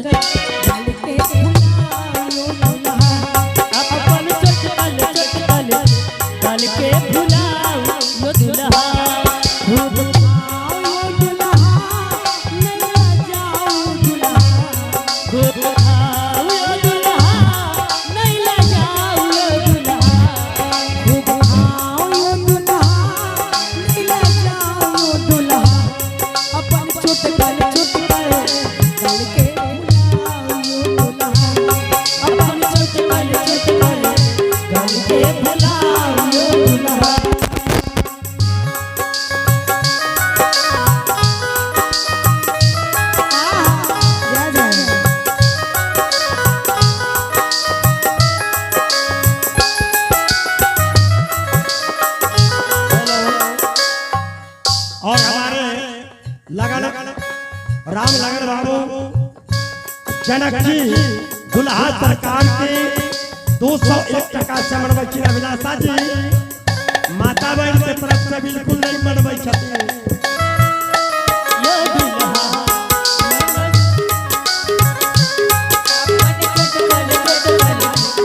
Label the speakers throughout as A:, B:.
A: गाल के भुलाओ दुल्हा।
B: अपन चटकल चटकल गाल के भुलाओ यो दुल्हा।
A: खूब खाओ दुल्हा नैया जाओ दुल्हा।
B: खूब खाओ यो दुल्हा नहीं ले जाओ यो दुल्हा।
A: खूब खाओ दुल्हा नैया जाओ दुल्हा। अपन चुटकल चुटकल गाल के भुलाओ दुल्हा।
B: अपन चटकल चटकल गाल के भुलाओ यो दुल्हा।
A: जा जा।
C: और हमारे लगन राम लगन बाबू जनक जी दुल्हा सरकार के 201 टका से मनबै छी। अभिलाषा जी माता बहन के तरफ से बिल्कुल नहीं मनबै छथिन।
B: यो दुल्हा अपन चटकल चटकल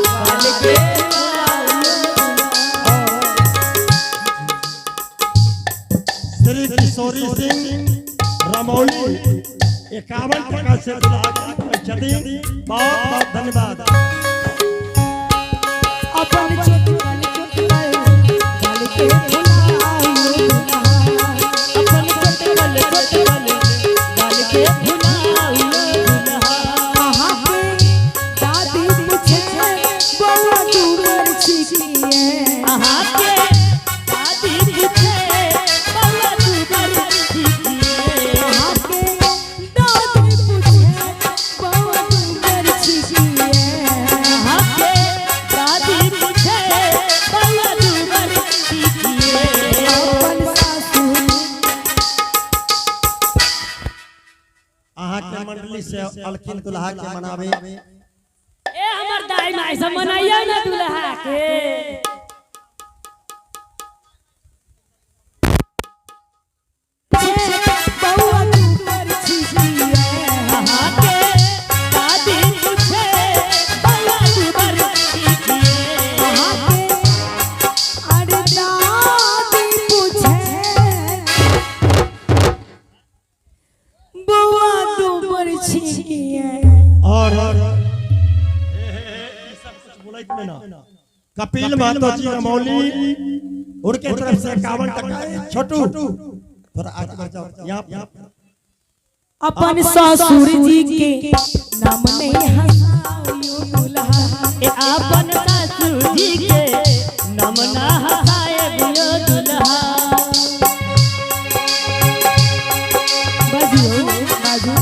B: गाल के भुलाओ यो दुल्हा।
C: श्री किशोरी सिंह रमौली 51 टका से दुल्हा के मनबै छथिन। बहुत बहुत धन्यवाद।
A: अपन चुटकल चुटकल गाल के भुलाओ दुल्हा।
B: अपन चटकल चटकल गाल के भुलाओ यो दुल्हा।
A: अहाँ के दादी पूछे बौआ दूबर छिकिए।
B: अहाँ के दादी पूछे बौआ दूबर छिकिए।
A: अहाँ के दादी पूछे बौआ दूबर छिकिए।
B: अहाँ के दादी पूछे बौआ दूबर छिकिए।
A: अपन सासु
C: अहाँ के मंडली से अलखिन दुल्हा के मनावे।
B: ए हमर दाई माई सब मनाइयो ना दुल्हा के।
A: बौआ दूबर छिकिए।
B: अहाँ के दादी पूछे बौआ दूबर छिकिए।
A: अहाँ के अरे दादी पूछे बौआ दूबर छिकिए।
C: और सब कुछ बोलैत में ना कपिल महतो जी रमौली उनके तरफ से 51 टका। छोटू थोड़ा आगे बढ़ जाओ यहाँ पर।
A: अपन ससुर जी के नाम नहीं हंसाओ दुल्हा।
B: ए अपन सासू जी के नाम ना हसाए यो दुल्हा।
A: बाजू बाजू।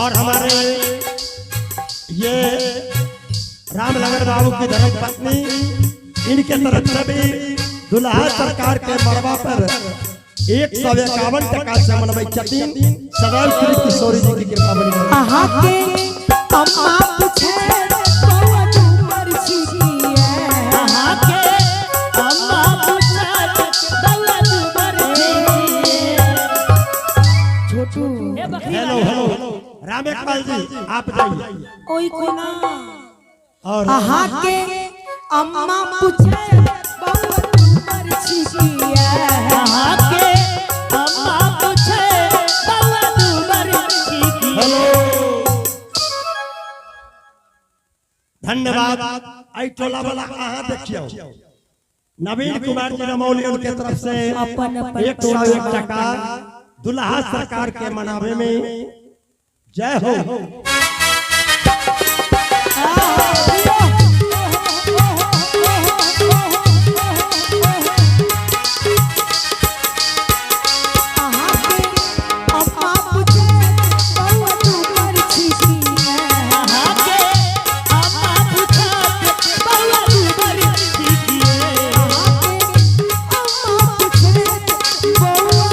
C: और हमारे ये राम लगन बाबू की धर्म पत्नी इनके तरफ से भी दुल्हा सरकार के मरवा पर 151 टका से मनबै छथिन। सदैव श्री किशोरी जी की कृपा बनी रहे।
A: अहाँ के अम्मा पूछे बौआ दूबर छिकिए।
B: अहाँ के अम्मा पूछे बौआ दूबर छिकिए।
A: छोटू
B: ए बकरी
C: हेलो
B: वाला।
C: हेलो रामेकपाल जी आप जाइए।
A: ओई कोना।
C: और
A: अहाँ के अम्मा पूछे बौआ दूबर छिकिए।
B: अहाँ के अम्मा पूछे बौआ दूबर छिकिए।
C: हेलो धन्यवाद। आई टोला वाला अहाँ देखियो नवीन कुमार जी रमौली उनके तरफ से
A: अपन अपन
C: 101 टका दुल्हा सरकार के मनावे में जय हो।
A: अहाँ के अम्मा पूछे बौआ दूबर छिकिए।
B: अहाँ के अम्मा पूछे बौआ दूबर छिकिए।
A: अहाँ के अम्मा पूछे बौआ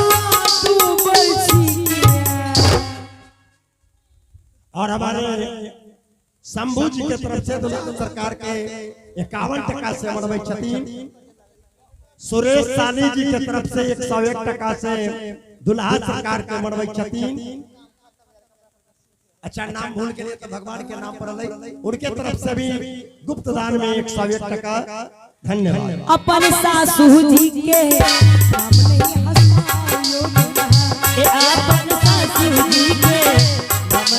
A: दूबर छिकिए।
C: और हमारे शंभू जी के तरफ से दुल्हा सरकार के 51 टका से मनबै छथिन। सुरेश सानी जी के तरफ से 101 टका से दुल्हा सरकार के मनबै छथिन। अच्छा नाम भूल के लिए तो भगवान के नाम पर अलग उनके तरफ से भी गुप्त दान में 101 टका। धन्यवाद।
A: अपन सासू जी के नाम नहीं हंसायो दुल्हा।
B: ए आपन सासू जी के नाम